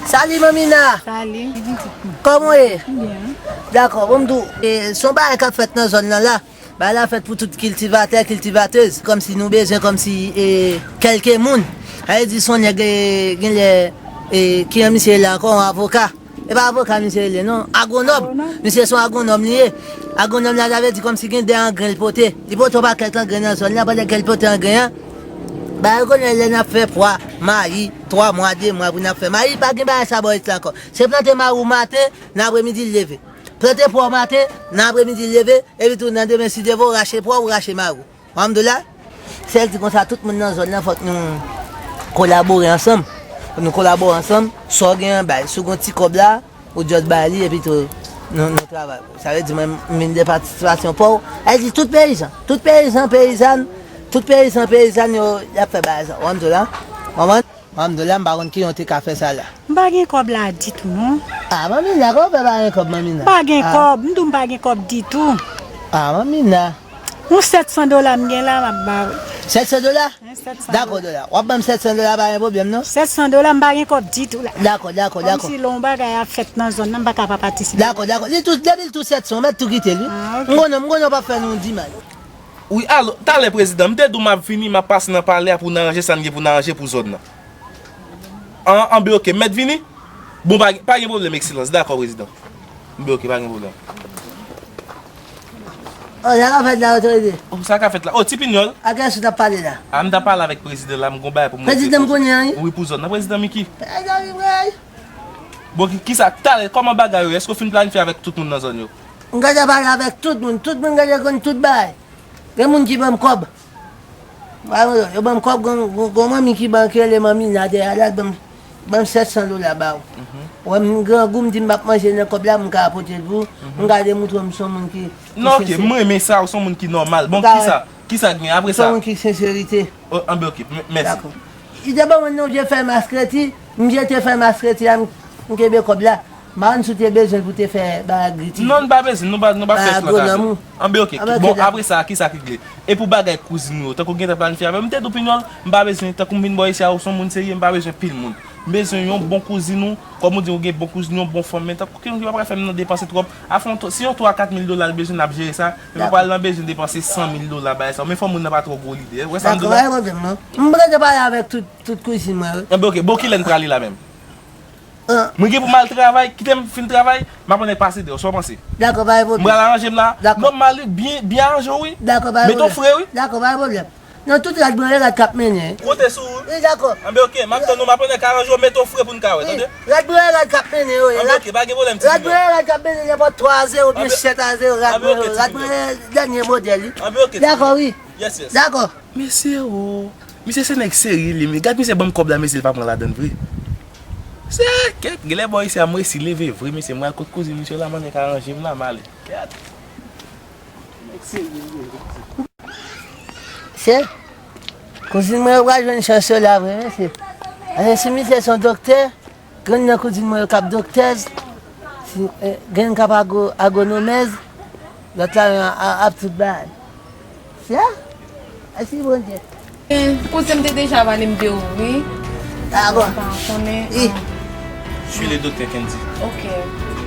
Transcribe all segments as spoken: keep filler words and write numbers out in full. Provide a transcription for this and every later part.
Sali Manmina! Sali. Kòman w ye? Byen. Dakò, bon m di w, e, se yon bagay k ap fèt nan zòn nan la. Bagay la fèt pou tout kiltivatè, kiltivatèz, kòmsi nou bezwen, kòmsi, e, kèlke moun. Sa vle di se yon nèg, e, genlè, e, ki jan misye rele ankò, yon avoka. E pa avoka misye rele non, agwonòm. Misye se yon agwonòm li ye. Agwonòm la, sa vle di kòmsi gen de angren l pote. Li pote yon pakèt angren nan zòn nan, pandan ke l pote angren an, ba yo konnen lè n ap fè pwa, mayi, twa mwa, de mwa pou n ap fè mayi, pa gen bagay sa bò isit la ankò. Se plante mayi w maten, nan apremidi l leve. Plante pwa w maten, nan apremidi l leve, epi tou nan demen si Dye vle w rache pwa w, rache mayi w. Ou konprann m la? Sèl di konsa, tout moun nan zòn nan fòk nou kolabore ansanm. Fòk nou kolabore ansanm. Sa w gen an bay. Si w gen yon ti kòb la, ou just bay li, epi tou, nou, nou travay. Sa vle di, mwen, m vin de patisipasyon pa w. Sa vle di, tout peyizan, tout peyizan, peyizàn, tout peyizan, peyizàn yo, y ap fè bagay sa. Ou konprann m la? Ou konprann? Manm do la, m pa konn kijan w te ka fè sa la. M pa gen kòb la ditou, non. Ah, Manmina, kòman w fè pa gen kòb, Manmina? M pa gen kòb, m di w m pa gen kòb ditou. Ah, Manmina. Yon sèt san dola m gen la, m ap ba ou. Sèt san dola? Wi, sèt san dola. Dakò, dola. W ap ban m sèt san dola, pa gen pwoblèm, non? Sèt san dola, m pa gen kòb ditou la. Dakò, dakò, dakò. Kòmsi lè yon bagay ap fèt nan zòn nan, m pa ka pa patisipe. Dakò, dakò. Li tou, depi l tou sèt san, w mèt tou kite l, wi. Ah, ok. M konnen, m konnen w p ap fè nou di mal. Wi, alo, talè prezidan, m te di w m ap vini, m ap pase nan palè a pou n aranje sa n gen pou n aranje pou zòn nan. An, an, ben oke, m mèt vini? Bon, pa, pa gen pwoblèm, ekselans. Dakò, prezidan. Ben oke, pa gen pwoblèm. Oh, sa ka fèt la, otorite? Oh, sa ka fèt la? Oh, ti pinyòl. A kiyès ou t ap pale la? A, m t ap pale avèk prezidan la, m gon bagay pou m montre. Prezidan m konnen an, wi? Wi, pou zòn nan, prezidan Miki. Prezidan Miki, wi. Bon, ki, kisa, talè, kòman bagay yo ye? Èske w fin planifye avèk tout moun nan zòn yo? M gentan pale avèk tout moun, tout moun gentan konn tout bagay. Gen moun ki ban m kòb. Yo ban m kòb, gon, gon, gon manmi ki ban, ki rele Manmina dèyè la, ban m, ban m sèt san dola ba ou. Ou wè, m grangou, m di m p ap manje nan kòb la, m ka pote l pou ou. M ka demontre w m se yon moun ki, ki sensè. Non, oke, m renmen sa, ou se yon moun ki nòmal. Bon, kisa, kisa k gen apre sa? Se yon moun ki senserite. Oh, anben, oke, m-, mèsi. Dakò. Li te ban mwen yon vye fèy maskreti, m jete fèy maskreti a, m, m kenbe kòb la. M pa konn si w te bezwen l pou te fè bagay gritil. Non, n pa bezwen, nou pa, nou pa fè eksploitasyon. Anben, oke. Bon, apre sa, kisa k regle? E pou bagay kouzin ou yo, tankou w gentan planifye avè m, m te di w pinyòl, m pa bezwen, tankou m vin bò isi a, ou se yon moun serye, m pa bezwen pil moun. M bezwen yon bon kouzin ou, kòm ou di, ou gen bon kouzin, yon bon fanm, men tankou ki moun ki pa pral fè m nan depanse twòp. Afè yon twa, si yon twa kat mil dola l bezwen, n ap jere sa, men m pa pral nan bezwen depanse san mil dola bagay sa. Men fò moun nan pa twò gwo lide, ou wè sa m di w la? Dakò, pa gen pwoblèm, non. M prese pale avèk tout, tout kouzin mwen, wi. Anben, oke. Bon, kilè n prale la menm? Mwen gen pou m al travay, kite m fin travay, m ap annik pase deyò, sa w panse? Dakò, pa gen pwoblèm. M pral aranje m la. Dakò. Non, Malik, byen, byen aranje w, wi. Dakò, pa gen pwoblèm. Mete w fre, wi. Dakò, pa gen pwoblèm. Non, tout rad mwen, rad k ap mennen. Konte sou ou. Wi, dakò. Anben, oke, m ap tann ou, m ap annik aranje w, mete w fre pou n ka wè, tande? Wi, rad mwen, rad k ap mennen yo ye. Anben, oke, pa gen pwoblèm, ti pinyòl. Rad mwen, rad k ap mennen, nenpòt twa a zewo oubyen sèt a zewo, rad mwen, rad mwen, dènye modèl, wi. Anben, oke, ti pinyòl. Dakò, wi. Yes, yes. Dakò. Mesye, o. Misye se nèg serye li, men gad misye ban m kòb la, mesye, li pa pran ladann vre. Se kèt, genlè bò isi a m resi leve vre, mesye, m pral kot kouzin misye la, m annik aranje m la, m ale. Kèt. Se kouzin mwen yo pral jwenn chans yo la vre, mesye. Paske si misye se yon doktè, gen nan kouzin mwen yo k ap doktèz, si, eh, gen k ap agwo-, agwonomèz, lòt la a, a, ap tout bagay. Sa? Mèsi Bondye. Eh, kouzin m te deja pale m de ou, wi. Ah bon? Ou pa konnen, wi. Ah. Suis le docteur Kendy. Ok.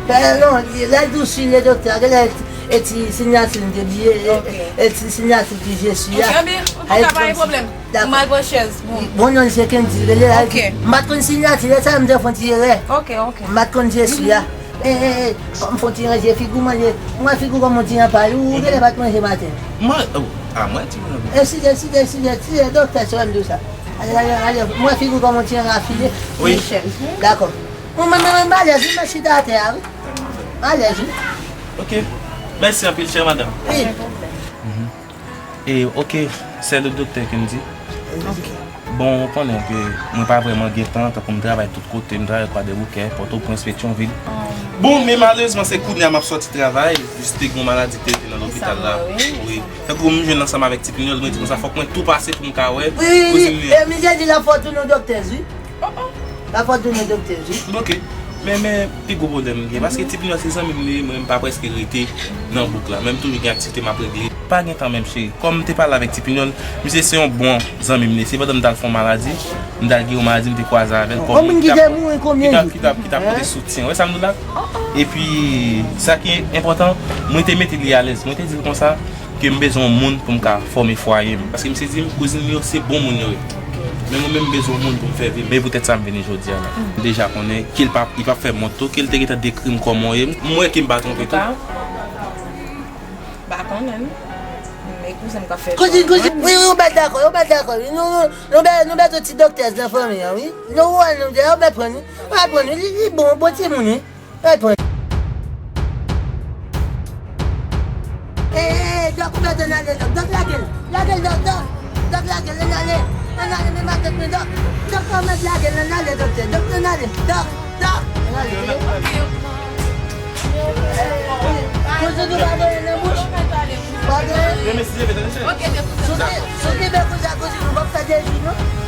Eh, non, lè l di w suis le docteur, genlè e ti siyati m te bliye, e, e ti siyati ki je suis a. Ok, anben, an tou ka, pa gen pwoblèm. Dakò. M al pran chèz, bon. Bon, non, se Kendy, rele la. Ok. M pa t konn siyati, lè sa a m te fè yon ti erè. Ok, ok. M pa t konn je suis a. E, e, e, m fè yon ti ranje figi w, manje. M wè figi w kòm yon ti anpay, ou genlè pa t manje maten. Mwen, oh, a mwen, ti mwen. E si, e si, e si, e si, e doktè, se wè m di w sa. Ale, ale, ale, m wè figi w kòm yon ti rafine. Wi. Dakò. Mwen, mwen, mwen, m alèz, wi, mwen chita atè a, wi. M alèz, wi. Ok. Mèsi anpil, chè madanm. Wi. Mhm. E, ok, c'est le docteur Kendy. Ok. Bon, ou konnen ke mwen pa vrèman gen tan, tankou m travay tout kote, m travay Kwadèboukè, Pòtoprens, Petyonvil. Bon, men malerezman, se kounye a m ap sòti travay, jis te gen yon maladi ki te rete nan lopital la. Wi. Tankou m jwenn ansanm avèk Ti Pinyòl, mwen di konsa, fòk mwen tou pase pou m ka wè kouzin li an. Wi, wi, wi. E misye di l ap fè w tounen doktèz, wi. L ap fè w tounen doktèz, wi. Ok. Men, men, pi gwo pwoblèm m gen, paske Ti Pinyòl se zanmi m li ye, mwen m pa prèske rete nan bouk la. Men m toujou gen aktivite m ap regle. Pa gen tan menm, cheri. Kòm m te pale avèk Ti Pinyòl, misye se yon bon zanmi m li ye. Se pandan m t al fè yon maladi, m t al geri yon maladi, m te kwaze avè l. Kòm moun ki te mouri konbyen jou? Ki t ap, ki t ap pote soutyen. Wè sa m di w la? Epi, sa ki enpòtan, mwen te mete li alèz. Mwen te di l konsa, ke m bezwen yon moun pou m ka fòme fwaye m. Paske misye di m, kouzin li yo, se bon moun yo ye. Men mwen menm, m bezwen yon moun pou m fè vi m. Men poutèt sa m vini jodi a la. M deja konnen ke l p ap, li p ap fè m wont tou, ke l te gentan dekri m kòman w ye. M wè ke m pa twonpe tou. Pa konnen. Men kouzen m k ap fè. Kouzin, kouzin. Wi, wi, ou mèt dakò, ou mèt dakò. Wi, nou, nou, nou mèt, nou mèt yon ti doktè nan fanmi an, wi. Nou wè, nou, ou mèt pran li. Ou mèt pran li. Li, li bon, bon timoun, wi. Hey, pran. Hey, hey, hey, Dòk, ou mèt ann ale, Dòk. Dòk, lage l. Lage l, Dòk, Dòk. Dòk, lage l, ann ale. Ann ale, men matant mwen, Dòk. Dòk, ou mèt lage l, ann ale, Dòk. Dòk, ann ale. Dòk, Dòk. Ann ale, tande? Kouzin nou pa genyen nan bouch. Pa genyen. Sou ki, sou ki bè konsa, kouzin nou p ap fè de jou, non?